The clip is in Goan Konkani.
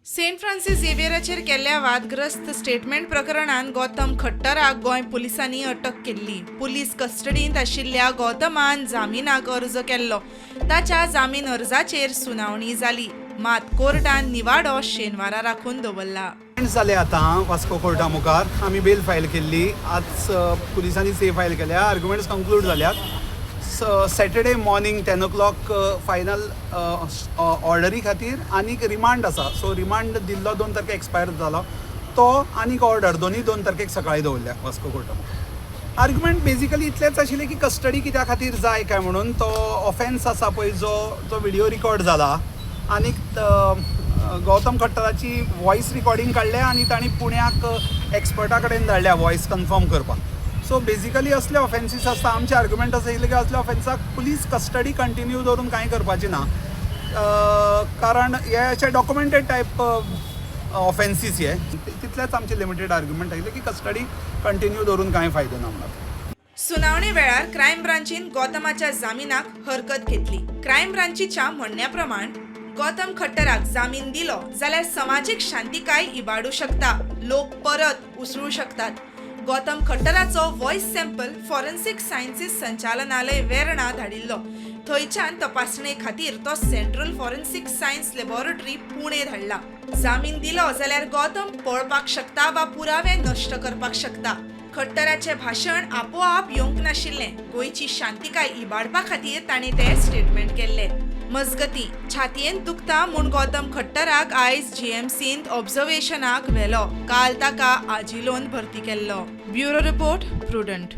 सेंट फ्रांसीस झेवियराचेर केल्ल्या वादग्रस्त स्टेटमेंट प्रकरणान गौतम खट्टराक गोंय पुलिसांनी अटक केल्ली. पुलीस कस्टडींत आशिल्ल्या गौतमान जामिनाक अर्ज केल्लो. ताच्या जामीन अर्जाचेर सुनावणी जाली, मात कोर्टान निवाडो शेनवारा राखून दवरला. जाले आतां वास्को कोर्टा मुखार आमी बेल फायल केल्ली. आज पुलिसांनी से फायल केल्या. आर्ग्युमेंट्स कंक्लूड जाल्यात. Saturday morning 10 o'clock final ऑर्डरी खातीर आनीक रिमांड आसा. सो रिमांड दिल्लो 2 तारखेक एक्सपायर जालो तो, आनीक ऑर्डर दोनूय 2 तारखेक सकाळी दवरल्या वास्को कोर्टा मुखार. आर्ग्युमेंट बेजिकली इतलेंच आशिल्लें की कस्टडी कित्या खातीर जाय काय म्हणून. तो ऑफेन्स आसा पळय, जो जो व्हिडियो रिकॉर्ड जाला आनीक गौतम खट्टराची वॉयस रिकॉर्डिंग काडल्या आनी तांणी पुण्याक एक्सपर्टा कडेन धाडल्या वॉयस कन्फर्म करपाक. सो बेजिकली असले ऑफेन्सीस आसता. आमचे आर्ग्युमेंट आसा इतलें की असल्या ऑफेन्साक पुलीस कस्टडी कंटिन्यू दवरून कांय करपाची ना, कारण हे अशे डॉक्युमेंटेड टायप ऑफेन्सीस हे. तितलेच आमचे लिमिटेड आर्ग्युमेंट आयले की कस्टडी कंटिन्यू दवरून कांय फायदो ना म्हणून. सुनावणी वेळार क्रायम ब्रांचीन गौतमाच्या जामिनाक हरकत घेतली. क्रायम ब्रांचीच्या म्हणण्या प्रमाण गौतम खट्टराक जामीन दिलो जाल्यार समाजीक शांतिकाय इबाडू शकता, लोक परत उसळू शकतात. गौतम खट्टराचो व्हॉयस सॅम्पल फॉरेन्सिक सायन्सीस संचालनालय, वेर्णा धाडिल्लो. थंयच्यान तपासणे खातीर तो central forensic science laboratory, Pune धाडला. जामीन दिलो जाल्यार गौतम पळपाक शकता वा पुरावे नश्ट करपाक शकता. खट्टराचें भाशण आपोआप येवंक नाशिल्लें. गोंयची शांतिकाय इबाडपा खातीर ताणें तें स्टेटमेंट केल्लें. मजगती, छातयेंत दुखता म्हूण गौतम खट्टराक आयज जीएमसींत ऑब्झर्वेशनाक व्हेलो. काल ताका आजिलोन भरती केल्लो. Bureau report, prudent.